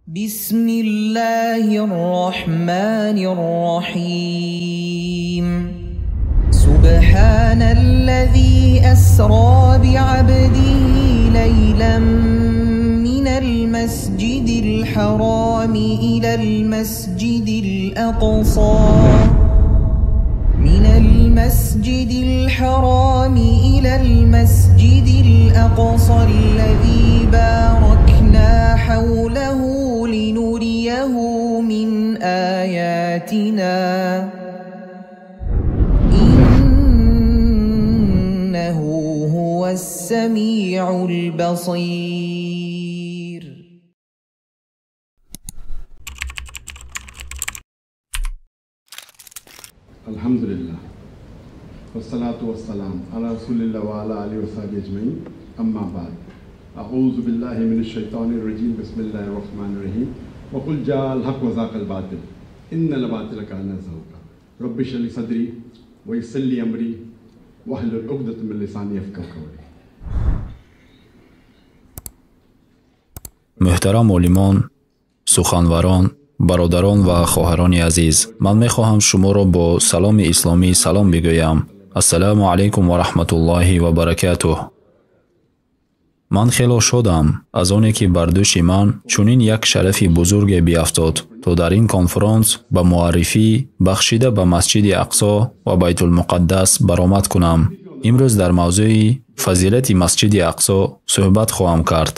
بسم الله الرحمن الرحيم. سبحان الذي أسرى بعبده ليلا من المسجد الحرام إلى المسجد الأقصى من المسجد الحرام إلى المسجد الأقصى الذي باركنا حوله لنريه من آياتنا إنه هو السميع البصير. الحمد لله والصلاة والسلام على رسول الله وعلى آله وصحبه أجمعين. أما بعد، أعوذ بالله من الشيطان الرجيم. بسم الله الرحمن الرحيم. وقل جاء الحق وزهق الباطل إن الباطل كان زهوقا. رب اشرح لي صدري ويسر لي أمري واحلل عقدة من لساني يفقهوا قولي. Муҳтарам олимон, суханварон, бародарон ва хоҳарони азиз, ман мехоҳам шуморо бо саломи исломӣ салом бигӯям. Ассалому алайкум ва раҳматуллоҳи ва баракатуҳ. Ман хело шодам аз оне ки бар дӯши ман чунин як шарафи бузурге биафтод, то дар ин конфронс ба муаррифӣ бахшида ба Масҷиди Ақсо ва Байтулмуқаддас баромад кунам. Имрӯз дар мавзӯи фазилати Масҷиди Ақсо суҳбат хоҳам кард.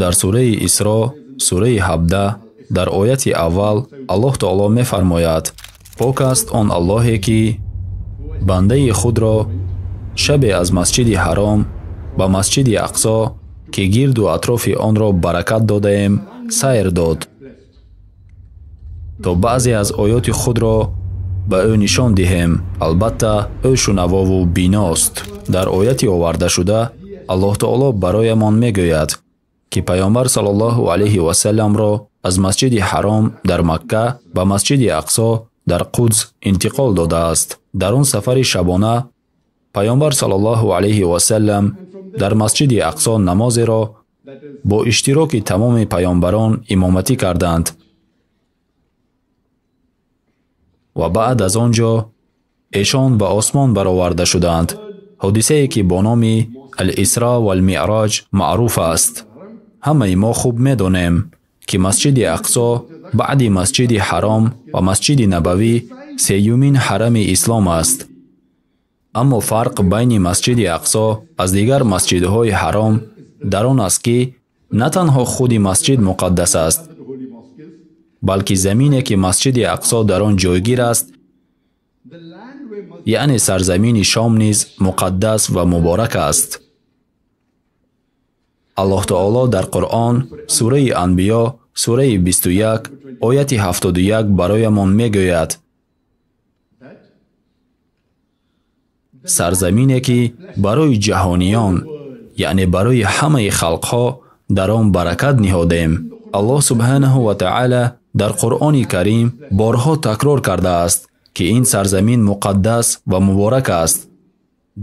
Дар сураи Исро, сураи 17, дар ояти аввал Аллоҳ Таоло мефармояд: пок аст он Аллоҳе ки бандаи худро шабе аз Масҷиди Ҳаром ба Масҷиди Ақсо, ки гирду атрофи онро баракат додаем, сайр дод, то баъзе аз оёти худро ба ӯ нишон диҳем. Албатта, ӯ шунавову биност. Дар ояти овардашуда Аллоҳ Таоло бароямон мегӯяд, ки Пайғамбар саллаллоҳу алайҳи васалламро аз Масҷиди Ҳаром дар Макка ба Масҷиди Ақсо дар Қудс интиқол додааст. Дар он сафари шабона Пайғамбар саллаллоҳу алайҳи васаллам дар Масҷиди Ақсо намозеро бо иштироки тамоми пайғамбарон имоматӣ карданд ва баъд аз он ҷо эшон ба осмон бароварда шуданд, ҳодисае ки бо номи Ал-Исро вал-Миъроҷ маъруф аст. Ҳамаи мо хуб медонем, ки Масҷиди Ақсо баъди Масҷиди Ҳаром ва Масҷиди Набавӣ сеюмин ҳарами ислом аст. Аммо фарқ байни Масҷиди Ақсо аз дигар масҷидҳои ҳаром дар он аст, ки на танҳо худи масҷид муқаддас аст, балки замине ки Масҷиди Ақсо дар он ҷойгир аст, яъне сарзамини Шом низ муқаддас ва муборак аст. Аллоҳ Таоло дар Қуръон, сураи Анбиё, сураи 21, ояти 71 бароямон мегӯяд: сарзамине ки барои ҷаҳониён, яъне барои ҳамаи халқҳо дар он баракат ниҳодем. Аллоҳ субҳанаҳу ва таъала дар Қуръони Карим борҳо такрор кардааст, ки ин сарзамин муқаддас ва муборак аст.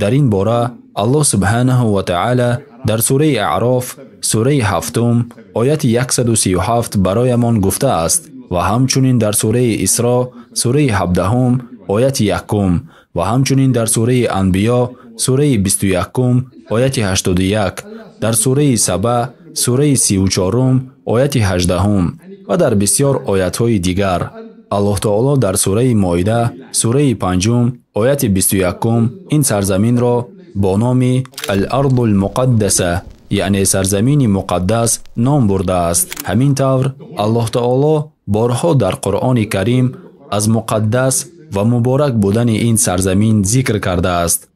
Дар ин бора Аллоҳ субҳанаҳу ва таъала дар сураи Аъроф, сураи 7, ояти 137 бароямон гуфтааст ва ҳамчунин дар сураи Исро, сураи 17, ояти 1 ва ҳамчунин дар сураи Анбиё, сураи 21, ояти 81, дар сураи Саба, сураи 34, ояти 18 ва дар бисёр оятҳои дигар. Аллоҳ Таоло дар сураи Моида, сураи 5, ояти 21 ин сарзаминро бо номи Ал-Ардул Муқаддаса, яъне сарзамини муқаддас ном бурдааст. Ҳамин тавр Аллоҳ Таоло борҳо дар Қуръони Карим аз муқаддас ва муборак будани ин сарзамин зикр кардааст.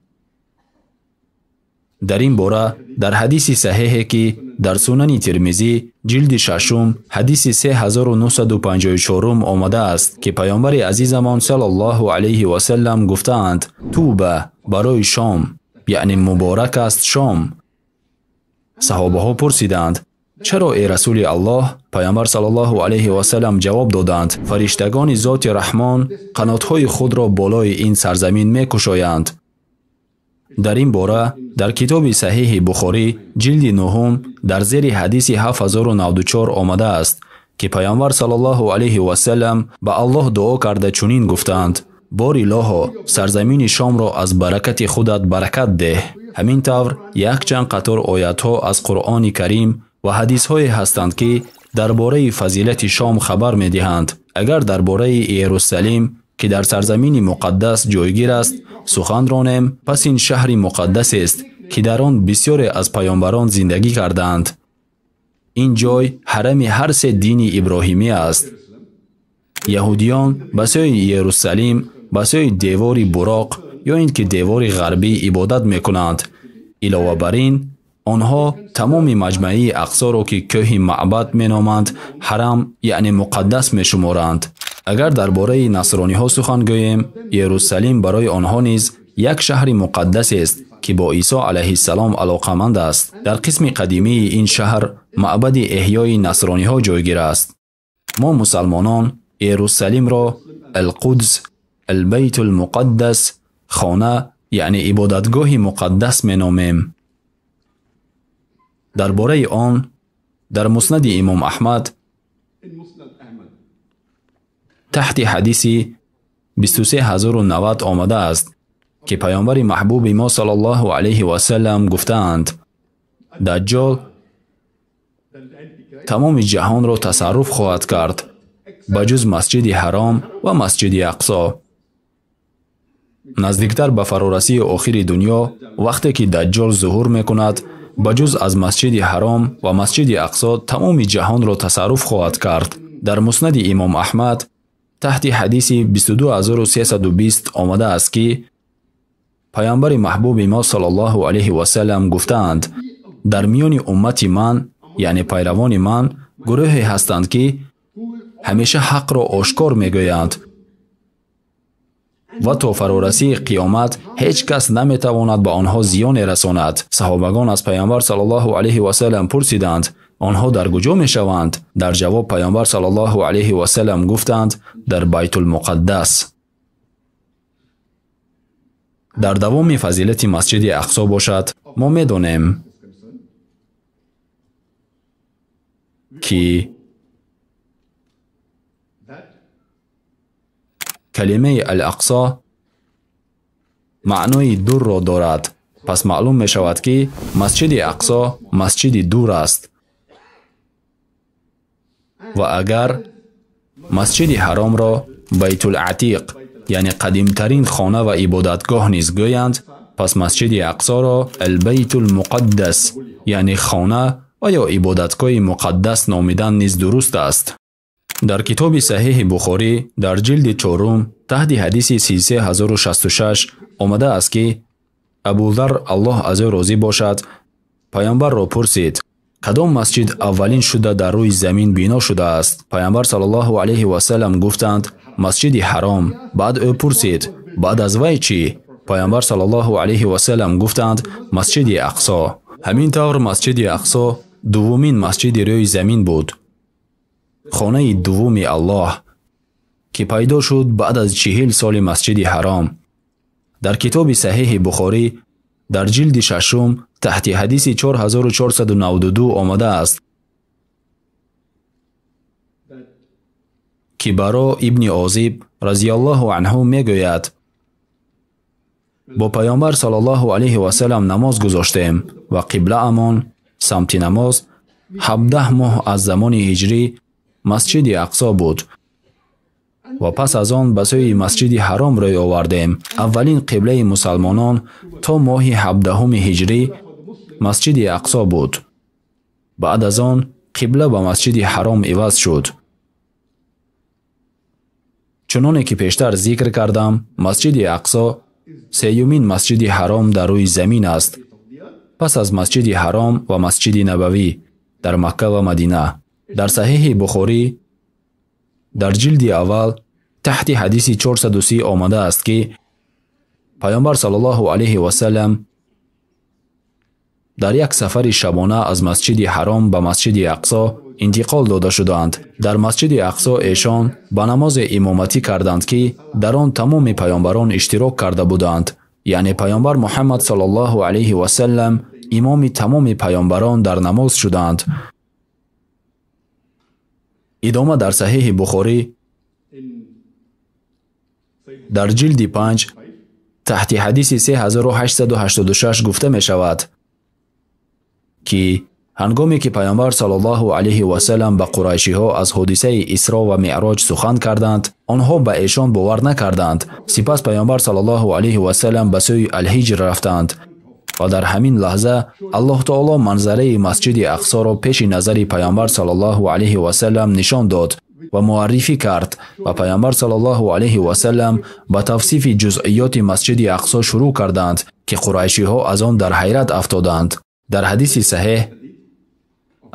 Дар ин бора дар ҳадиси саҳеҳе ки дар Сунани Тирмизӣ ҷилди 6 ҳадиси 3954 омадааст, ки Пайғамбари азизамон саллаллоҳу алайҳи васаллам гуфтаанд: Туба барои Шом, яъне муборак аст Шом. Саҳобаҳо пурсиданд: чаро эй Расули Аллоҳ? Пайғамбар саллаллоҳу алайҳи васаллам ҷавоб доданд: фариштагони зоти Раҳмон қанотҳои худро болои ин сарзамин мекушоянд. Дар ин бора дар китоби Саҳиҳи Бухорӣ ҷилди 9 дар зери ҳадиси 7094 омадааст ки Пайғамбар саллаллоҳу алайҳи васаллам ба Аллоҳ дуо карда чунин гуфтаанд: бор илоҳо, сарзамини Шомро аз баракати худат баракат деҳ. Ҳамин тавр якчанд қатор оятҳо аз Қуръони Карим ва ҳадисҳое ҳастанд ки дар бораи фазилати Шом хабар медиҳанд. Агар дар бораи Иерусалим ки дар сарзамини муқаддас ҷойгир аст сухан ронем, пас ин шаҳри муқаддасест ки дар он бисёре аз паёмбарон зиндагӣ кардаанд. Ин ҷой ҳарами ҳар се дини иброҳимӣ аст. Яҳудиён ба сӯи Иерусалим, ба сӯи девори Буроқ ё ин ки девори ғарбӣ ибодат мекунанд. Илова бар ин, онҳо тамоми маҷмаи Ақсоро ки кӯҳи Маъбад меноманд, ҳарам яъне муқаддас мешуморанд. Агар дар бораи насрониҳо сухан гӯем, Иерусалим барои онҳо низ як шаҳри муқаддасест ки бо Исо алайҳиссалом алоқаманд аст. Дар қисми қадимии ин шаҳр маъбади эҳёи насрониҳо ҷойгир аст. Мо мусалмонон Иерусалимро Алқудс, Албайтулмуқаддас, хона яъне ибодатгоҳи муқаддас меномем. Дар бораи он дар Муснади Имом Аҳмад таҳти ҳадиси 23090 омадааст ки Пайғамбари маҳбуби мо саллаллоҳу алайҳи васаллам гуфтаанд: Даҷҷол тамоми ҷаҳонро тасарруф хоҳад кард ба ҷуз Масҷиди Ҳаром ва Масҷиди Ақсо. Наздиктар ба фарорасии охири дунё, вақте ки Даҷҷол зуҳур мекунад, ба ҷуз аз Масҷиди Ҳаром ва Масҷиди Ақсо тамоми ҷаҳонро тасарруф хоҳад кард. Дар Муснади Имом Аҳмад таҳти ҳадиси 22320 омадааст ки Пайғамбари маҳбуби мо саллаллоҳу алайҳи васаллам гуфтаанд: дар миёни уммати ман, яъне пайравони ман, гурӯҳе ҳастанд ки ҳамеша ҳақро ошкор мегӯянд ва то фарорасии қиёмат ҳеҷ кас наметавонад ба онҳо зиёне расонад. Саҳобагон аз Пайғамбар саллаллоҳу алайҳи васаллам пурсиданд: онҳо дар куҷо мешаванд? Дар ҷавоб Пайғамбар саллаллоҳу алайҳи васаллам гуфтанд: дар Байтулмуқаддас. Дар давоми фазилати Масҷиди Ақсо бошад, мо медонем ки калимаи Ал-Ақсо маънои дурро дорад. Пас маълум мешавад ки Масҷиди Ақсо масҷиди дур аст. Ва агар Масҷиди Ҳаромро Байтул-Атиқ, яъне қадимтарин хона ва ибодатгоҳ низ гӯянд, пас Масҷиди Ақсоро Албайтулмуқаддас, яъне хона ва ё ибодатгоҳи муқаддас номидан низ дуруст аст. Дар китоби Саҳиҳи Бухорӣ дар ҷилди 4 таҳти ҳадиси 33066 омадааст ки Абудар, Аллоҳ аз ӯ розӣ бошад, Пайғамбарро пурсид: кадом масҷид аввалин шуда дар рӯи замин бино шудааст? Пайғамбар саллаллоҳу алайҳи васаллам гуфтанд: Масҷиди Ҳаром. Баъд ӯ пурсид: баъд аз вай чӣ? Пайғамбар саллаллоҳу алайҳи васаллам гуфтанд: Масҷиди Ақсо. Ҳамин тавр Масҷиди Ақсо дуввумин масҷиди рӯи замин буд, хонаи дуввуми Аллоҳ, ки пайдо шуд баъд аз 40 соли Масҷиди Ҳаром. Дар китоби Саҳиҳи Бухорӣ дар ҷилди 6 таҳти ҳадиси 4492 омадааст ки Баро ибни Озиб разияллоҳу анҳу мегӯяд: бо Пайғамбар саллаллоҳу алайҳи васаллам намоз гузоштем ва қиблаамон самти намоз 17 моҳ аз замони ҳиҷрӣ Масҷиди Ақсо буд ва пас аз он ба сӯи Масҷиди Ҳаром рӯй овардем. Аввалин қиблаи мусалмонон то моҳи 17 ҳиҷрӣ Масҷиди Ақсо буд. Баъд аз он қибла ба Масҷиди Ҳаром иваз шуд. Чуноне ки пештар зикр кардам, Масҷиди Ақсо сеюмин Масҷиди Ҳаром дар рӯи замин аст, пас аз Масҷиди Ҳаром ва Масҷиди Набавӣ дар Макка ва Мадина. Дар Саҳиҳи Бухорӣ дар ҷилди аввал таҳти ҳадиси 430 омадааст ки Пайғамбар саллаллоҳу алайҳи васаллам дар як сафари шабона аз Масҷиди Ҳаром ба Масҷиди Ақсо интиқол дода шуданд. Дар Масҷиди Ақсо эшон ба намозе имоматӣ карданд ки дар он тамоми паёмбарон иштирок карда буданд, Яъне Пайғамбар Муҳаммад саллаллоҳу алайҳи васаллам имоми тамоми пайғамбарон дар намоз шуданд. Идома дар Саҳиҳи Бухорӣ дар ҷилди 5 таҳти ҳадиси 3886 гуфта мешавад, ки ҳангоме ки Пайғамбар саллаллоҳу алайҳи васаллам ба қурайшиҳо аз ҳодисаи Исро ва Меъроҷ сухан карданд, онҳо ба эшон бовар накарданд. Сипас Пайғамбар саллаллоҳу алайҳи васаллам ба сӯи Алҳиҷр рафтанд ва дар ҳамин лаҳза Аллоҳ таоло манзараи Масҷиди Ақсоро пеши назари Пайғамбар саллаллоҳу алайҳи васаллам нишон дод ва муаррифӣ кард ва Пайғамбар саллаллоҳу алайҳи васаллам ба тавсифи ҷузъиёти Масҷиди Ақсо шурӯъ карданд, ки қурайшиҳо аз он дар ҳайрат афтоданд. Дар ҳадиси саҳеҳ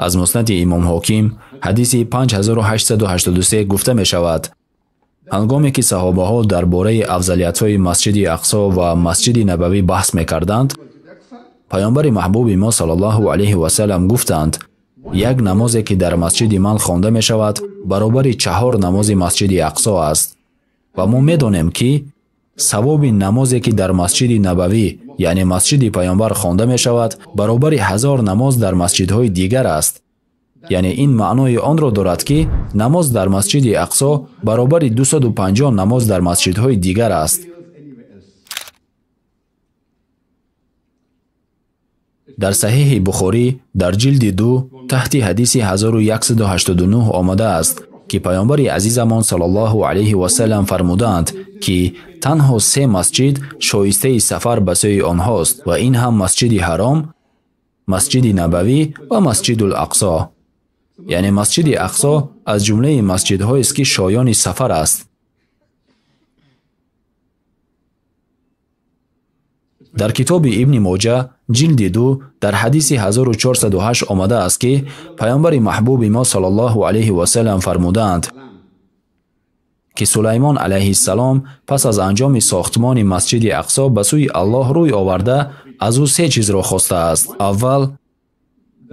аз Муснади Имом Ҳоким ҳадиси 5883 гуфта мешавад: ҳангоме ки саҳобаҳо дар бораи афзалиятҳои Масҷиди Ақсо ва Масҷиди Набавӣ баҳс мекарданд, Пайғамбари маҳбуби мо саллаллоҳу алайҳи васаллам гуфтанд: як намозе ки дар масҷиди ман хонда мешавад, баробари 4 намози Масҷиди Ақсо аст. Ва мо медонем, ки савоби намозе ки дар Масҷиди Набавӣ, яъне масҷиди Пайғамбар хонда мешавад, баробари 1000 намоз дар масҷидҳои дигар аст. Яъне ин маънои онро дорад, ки намоз дар Масҷиди Ақсо баробари 250 намоз дар масҷидҳои дигар аст. Дар Саҳиҳи Бухорӣ дар ҷилди 2 таҳти ҳадиси 1189 омадааст, ки Пайғамбари азизамон саллаллоҳу алайҳи васаллам фармудаанд, ки танҳо 3 масҷид шоистаи сафар ба сӯи онҳост ва ин ҳам Масҷиди Ҳаром, Масҷиди Набавӣ ва Масҷидул Ақсо. Яъне Масҷиди Ақсо аз ҷумлаи масҷидҳоест, ки шоёни сафар аст. Дар китоби Ибни Моҷа ҷилди 2 дар ҳадиси 1408 омадааст, ки Пайғамбари маҳбуби мо саллаллоҳу алайҳи васаллам фармудаанд, ки Сулаймон алайҳиссалом пас аз анҷоми сохтмони Масҷиди Ақсо ба сӯи Аллоҳ рӯй оварда аз ӯ 3 чизро хостааст. Аввал,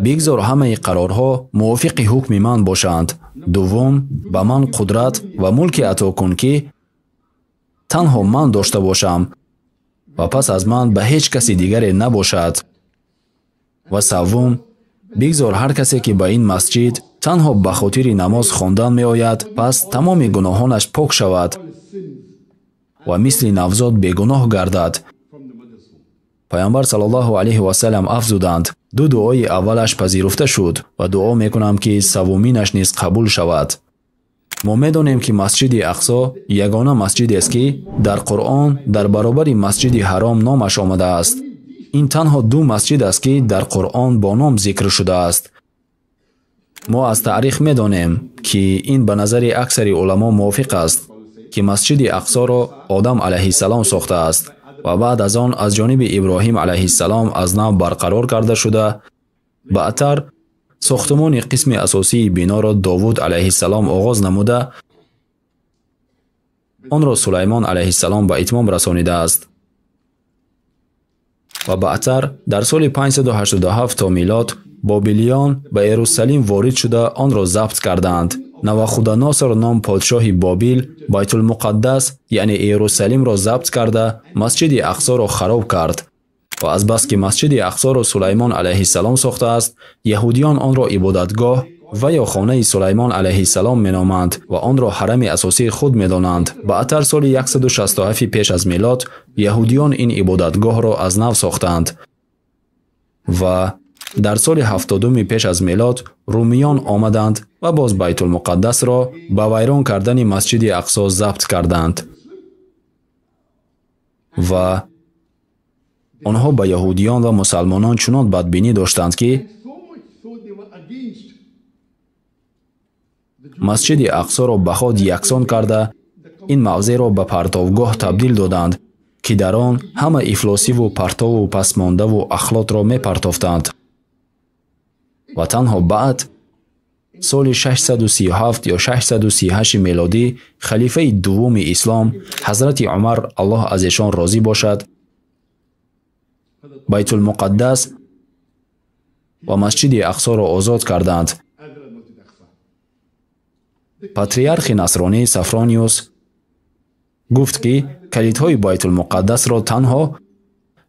бигзор ҳамаи қарорҳо мувофиқи ҳукми ман бошанд. Дуввум, ба ман қудрат ва мулке ато кун, ки танҳо ман дошта бошам ва пас аз ман ба ҳеҷ каси дигаре набошад. Ва севум, бигзор ҳар касе ки ба ин масҷид танҳо ба хотири намоз хондан меояд, пас тамоми гуноҳонаш пок шавад ва мисли навзод бегуноҳ гардад. Пайғамбар саллаллоҳу алайҳи васаллам афзуданд: 2 дуои аввалаш пазируфта шуд ва дуо мекунам, ки севуминаш низ қабул шавад. Мо медонем, ки Масҷиди Ақсо ягона масҷидест, ки дар Қуръон дар баробари Масҷиди Ҳаром номаш омадааст. Ин танҳо 2 масҷид аст, ки дар Қуръон бо ном зикр шудааст. Мо аз таърих медонем, ки ин ба назари аксари уламо мувофиқ аст, ки Масҷиди Ақсоро Одам алайҳиссалом сохтааст ва баъд аз он аз ҷониби Иброҳим алайҳиссалом аз нав барқарор карда шуда. Баъдтар сохтмони қисми асосии биноро Довуд алайҳиссалом оғоз намуда, онро Сулаймон алайҳиссалом ба итмом расонидааст. Ва баъдтар дар соли 587 то милод бобилиён ба Ерусалим ворид шуда онро забт карданд. Навухаднасор ном подшоҳи Бобил Байтулмуқаддас, яъне Ерусалимро забт карда, Масҷиди Ақсоро хароб кард. Ва азбаски Масҷиди Ақсоро Сулаймон алайҳиссалом сохтааст, яҳудиён онро ибодатгоҳ ва ё хонаи Сулаймон алайҳиссалом меноманд ва онро ҳарами асосии худ медонанд. Баъдтар соли 167 пеш аз милод яҳудиён ин ибодатгоҳро аз нав сохтанд ва дар соли 70 пеш аз милод румиён омаданд ва боз Байтулмуқаддасро ба вайрон кардани Масҷиди Ақсо забт карданд ва онҳо ба яҳудиён ва мусалмонон чунон бадбинӣ доштанд, ки Масҷиди Ақсоро ба худ яксон карда, ин мавзеъро ба партовгоҳ табдил доданд, ки дар он ҳама ифлосиву партову пасмондаву ахлотро мепартофтанд. Ва танҳо баъд соли 637 ё 638 мелодӣ халифаи дуввуми ислом ҳазрати Умар, Аллоҳ аз эшон розӣ бошад, Байтулмуқаддас ва Масҷиди Ақсоро озод карданд. Патриархи насронӣ Сафрониус гуфт, ки калидҳои Байтулмуқаддасро танҳо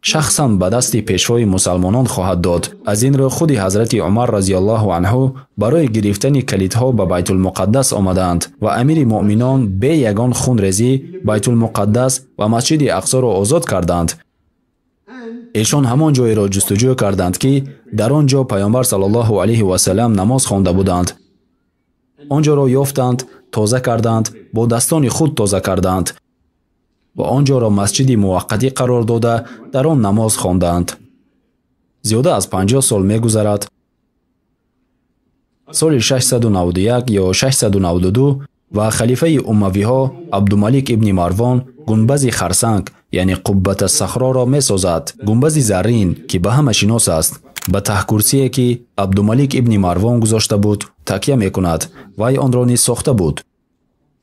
шахсан ба дасти пешвои мусалмонон хоҳад дод. Аз ин рӯ худи ҳазрати Умар разияллоҳу анҳу барои гирифтани калидҳо ба Байтулмуқаддас омаданд ва амири муъминон бе ягон хунрезӣ Байтулмуқаддас ва Масҷиди Ақсоро озод карданд. Эшон ҳамон ҷойеро ҷустуҷӯ карданд, ки дар он ҷо Пайғамбар саллаллоҳу алайҳи васаллам намоз хонда буданд. Он ҷоро ёфтанд, тоза карданд, бо дастони худ тоза карданд ва он ҷоро масҷиди муваққатӣ қарор дода, дар он намоз хонданд. Зиёда аз 50 сол мегузарад. Соли 691 ё 692 ва халифаи умавиҳо Абдумалик ибни Марвон гунбази харсанг, яъне Қуббата Сахроро месозад. Гунбази заррин, ки ба ҳама шинос аст, ба таҳкурсие, ки Абдумалик ибни Марвон гузошта буд, такя мекунад. Вай онро низ сохта буд.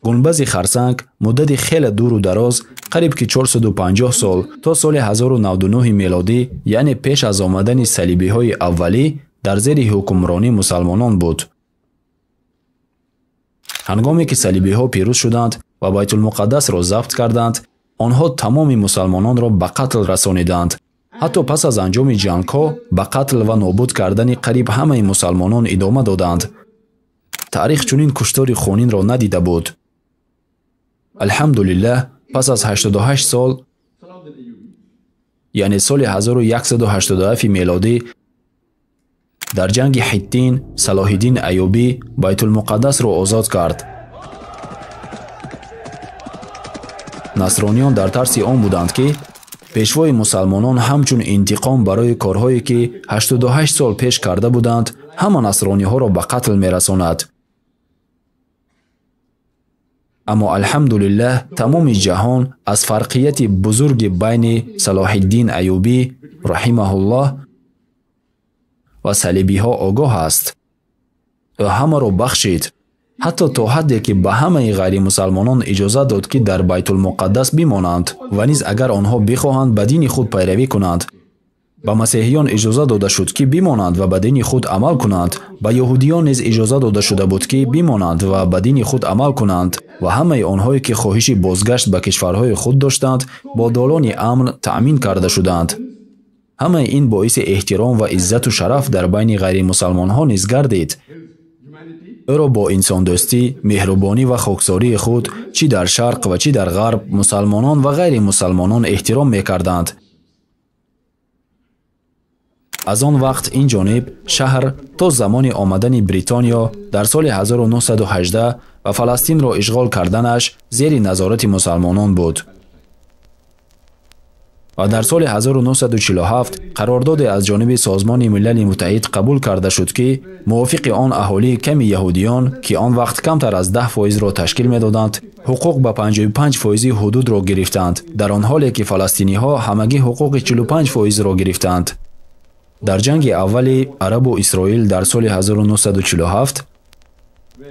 Гунбази харсанг муддати хеле дуру дароз, қариб ки 450 сол, то соли 1099 мелодӣ, яъне пеш аз омадани салибиҳои аввалӣ, дар зери ҳукмронии мусалмонон буд. Ҳангоме ки салибиҳо пирӯз шуданд ва Байтулмуқаддасро забт карданд, онҳо тамоми мусалмононро ба қатл расониданд. Ҳатто пас аз анҷоми ҷангҳо ба қатл ва нобуд кардани қариб ҳамаи мусалмонон идома доданд. Таърих чунин куштори хунинро надида буд. Алҳамдулиллаҳ, пас аз 88 сол, яъне соли 1187 мелодӣ, дар ҷанги Ҳиттин Салоҳиддин Аюбӣ Байтулмуқаддасро озод кард. Насрониён дар тарси он буданд, ки пешвои мусалмонон ҳамчун интиқом барои корҳое, ки 88 сол пеш карда буданд, ҳама насрониҳоро ба қатл мерасонад. Аммо алҳамдулиллаҳ, тамоми ҷаҳон аз фарқияти бузурги байни Салоҳиддин Аюбӣ раҳимаҳуллоҳ ва салибиҳо огоҳ аст. Ӯ ҳамаро бахшид, ҳатто то ҳадде, ки ба ҳамаи ғайримусалмонон иҷозат дод, ки дар Байтулмуқаддас бимонанд ва низ агар онҳо бихоҳанд ба дини худ пайравӣ кунанд. Ба масеҳиён иҷоза дода шуд, ки бимонанд ва ба дини худ амал кунанд. Ба яҳудиён низ иҷоза дода шуда буд, ки бимонанд ва ба дини худ амал кунанд ва ҳамаи онҳое, ки хоҳиши бозгашт ба кишварҳои худ доштанд, бо долони амн таъмин карда шуданд. Ҳамаи ин боиси эҳтиром ва иззату шараф дар байни ғайримусалмонҳо низ гардид. Ӯро бо инсондӯстӣ, меҳрубонӣ ва хоксории худ чӣ дар шарқ ва чӣ дар ғарб мусалмонон ва ғайримусалмонон эҳтиром мекарданд. Аз он вақт ин ҷониб шаҳр то замони омадани Бритониё дар соли 1918 ва Фаластинро ишғол карданаш зери назорати мусалмонон буд. Ва дар соли 1947 қарордоде аз ҷониби Созмони Милали Муттаҳид қабул карда шуд, ки мувофиқи он аҳолии ками яҳудиён, ки он вақт камтар аз 10% ташкил медоданд, ҳуқуқ ба 55% ҳудудро гирифтанд, дар он ҳоле ки фаластиниҳо ҳамагӣ ҳуқуқи 45%-ро гирифтанд. Дар ҷанги аввали Арабу Исроил дар соли 1947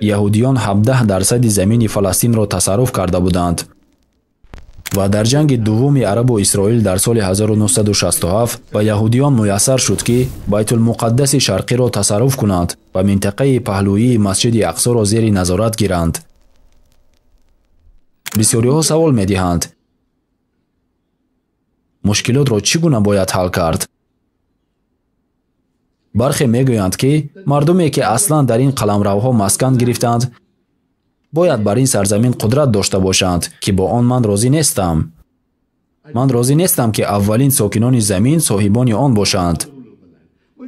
яҳудиён 17% замини Фаластинро тасарруф карда буданд ва дар ҷанги дуввуми Арабу Исроил дар соли 1967 ба яҳудиён муяссар шуд, ки Байтулмуқаддаси шарқиро тасарруф кунанд ва минтақаи паҳлӯии Масҷиди Ақсоро зери назорат гиранд. Бисёриҳо савол медиҳанд: мушкилотро чӣ гуна бояд ҳал кард? Бархе мегӯянд, ки мардуме, ки аслан дар ин қаламравҳо маскан гирифтанд, бояд бар ин сарзамин қудрат дошта бошанд, ки бо он ман розӣ нестам. Ман розӣ нестам, ки аввалин сокинони замин соҳибони он бошанд.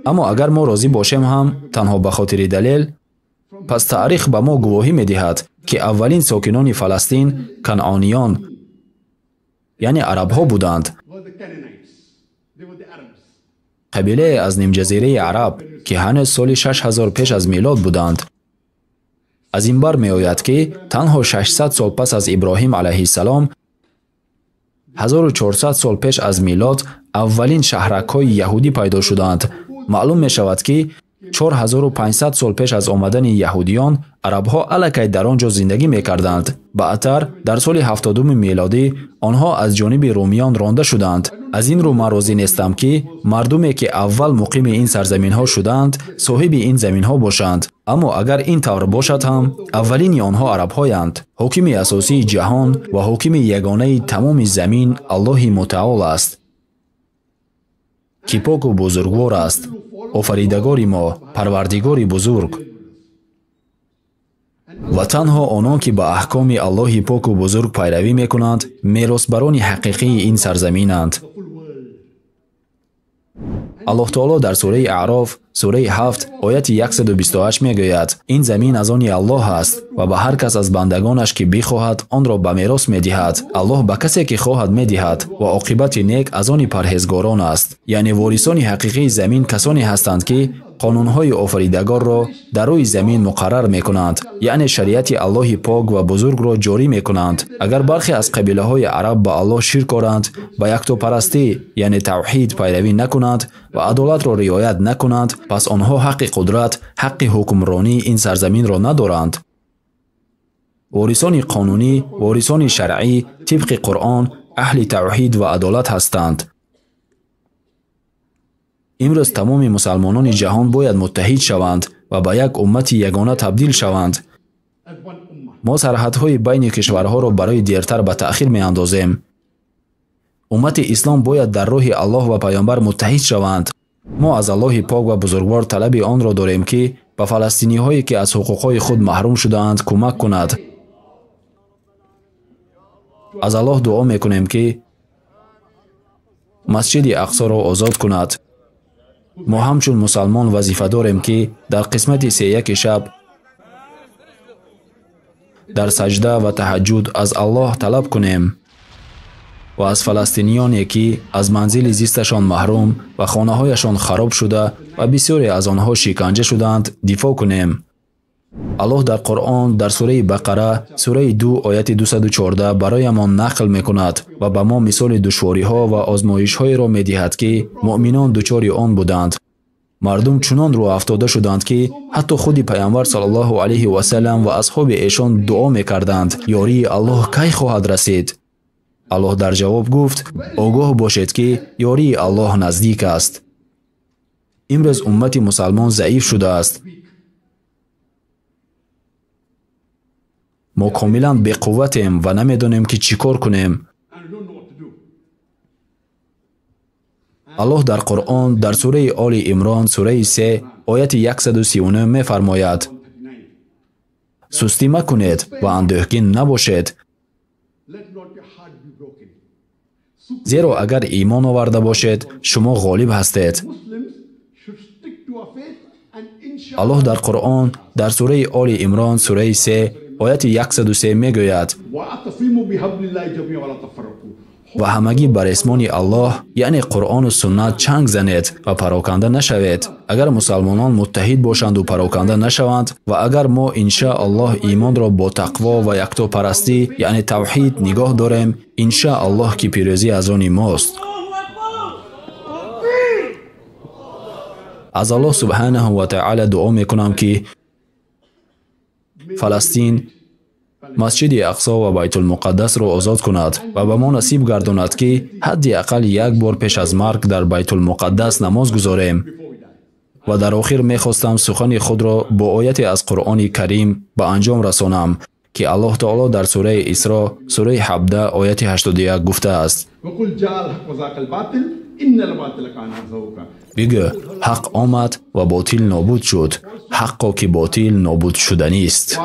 Аммо агар мо розӣ бошем ҳам танҳо ба хотири далел, пас таърих ба мо гувоҳӣ медиҳад, ки аввалин сокинони Фаластин канъониён, яъне арабҳо буданд. Қабилае аз нимҷазираи Араб, ки ҳанӯз соли 6000 пеш аз милод буданд. Аз ин бар меояд, ки танҳо 600 сол пас аз Иброҳим алайҳиссалом, 1400 сол пеш аз милод аввалин шаҳракҳои яҳудӣ пайдо шуданд. Маълум мешавад, ки 4500 сол пеш аз омадани яҳудиён арабҳо аллакай дар он ҷо зиндагӣ мекарданд. Баъдтар дар соли 70 милодӣ онҳо аз ҷониби румиён ронда шуданд. Аз ин рӯ ман розӣ нестам, ки мардуме, ки аввал муқими ин сарзаминҳо шуданд, соҳиби ин заминҳо бошанд. Аммо агар ин тавр бошад ҳам, аввалини онҳо арабҳоянд. Ҳокими асосии ҷаҳон ва ҳокими ягонаи тамоми замин Аллоҳи мутаол аст. ки поку бузургвор аст, офаридагори мо, парвардигори бузург. Ва танҳо онон ки ба аҳкоми Аллоҳи поку бузург пайравӣ мекунанд, меросбарони ҳақиқии ин сарзаминанд. Аллоҳ таоло дар сураи Аъроф, сураи 7, ояти 128 мегӯяд: ин замин аз они Аллоҳ аст ва ба ҳар кас аз бандагонаш ки бихоҳад, онро ба мерос медиҳад. Аллоҳ ба касе ки хоҳад медиҳад ва оқибати нек аз они парҳезгорон аст. Яъне ворисони ҳақиқии замин касоне ҳастанд, ки қонунҳои офаридагорро дар рӯи замин муқаррар мекунанд, яъне шариати Аллоҳи пок ва бузургро ҷорӣ мекунанд. Агар бархе аз қабилаҳои араб ба Аллоҳ ширк оранд, ба яктопарастӣ, яъне тавҳид пайравӣ накунанд ва адолатро риоят накунанд, пас онҳо ҳаққи қудрат, ҳаққи ҳукмронии ин сарзаминро надоранд. Ворисони қонунӣ, ворисони шаръӣ тибқи Қуръон аҳли тавҳид ва адолат ҳастанд. Имрӯз тамоми мусалмонони ҷаҳон бояд муттаҳид шаванд ва ба як уммати ягона табдил шаванд. Мо сарҳадҳои байни кишварҳоро барои дертар ба таъхир меандозем. Уммати ислом бояд дар роҳи Аллоҳ ва Пайғамбар муттаҳид шаванд. Мо аз Аллоҳи пок ва бузургвор талаби онро дорем, ки ба фаластиниҳое ки аз ҳуқуқҳои худ маҳрум шудаанд кӯмак кунад. Аз Аллоҳ дуо мекунем, ки масҷиди Ақсоро озод кунад. Мо ҳамчун мусалмон вазифа дорем, ки дар қисмати сеяки шаб дар саҷда ва таҳаҷҷуд аз Аллоҳ талаб кунем ва аз фаластиниёне ки аз манзили зисташон маҳрум ва хонаҳояшон хароб шуда ва бисёре аз онҳо шиканҷа шудаанд дифоъ кунем. Аллоҳ дар Қуръон дар сураи Бақара, сураи 2, ояти 214 бароямон нақл мекунад ва ба мо мисоли душвориҳо ва озмоишҳоеро медиҳад, ки муъминон дучори он буданд. Мардум чунон рӯафтода шуданд, ки ҳатто худи Пайғамбар саллаллоҳу алайҳи васаллам ва асҳоби эшон дуо мекарданд: ёрии Аллоҳ кай хоҳад расид? Аллоҳ дар ҷавоб гуфт: огоҳ бошед, ки ёрии Аллоҳ наздик аст. Имрӯз уммати мусалмон заиф шудааст. Мо комилан беқувватем ва намедонем, ки чӣ кор кунем. Аллоҳ дар Қуръон дар сураи Оли Имрон, сураи 3, ояти 139 мефармояд: сустӣ макунед ва андӯҳгин набошед, зеро агар имон оварда бошед, шумо ғолиб ҳастед. Аллоҳ дар Қуръон дар сураи Оли Имрон, сураи 3, ояти 103 мегӯяд: ва ҳамагӣ бар эсмони Аллоҳ, яъне Қуръону суннат чанг занед ва пароканда нашавед. Агар мусалмонон муттаҳид бошанду пароканда нашаванд ва агар мо иншааллоҳ имонро бо тақво ва яктопарастӣ, яъне тавҳид нигоҳ дорем, иншааллоҳ ки пирӯзӣ аз они мост. Аз Аллоҳ субҳанаҳу ва таъала дуо мекунам, ки Фаластин, масҷиди Ақсо ва Байтулмуқаддасро озод кунад ва ба мо насиб гардонад, ки ҳадди ақал як бор пеш аз марг дар Байтулмуқаддас намоз гузорем. Ва дар охир мехостам сухани худро бо ояте аз Қуръони Карим ба анҷом расонам, ки Аллоҳ таоло дар сураи Исро, сураи 17, ояти 81 гуфтааст: бигӯ, ҳақ омад ва ботил нобуд шуд, ҳаққо ки ботил нобуд шуданист.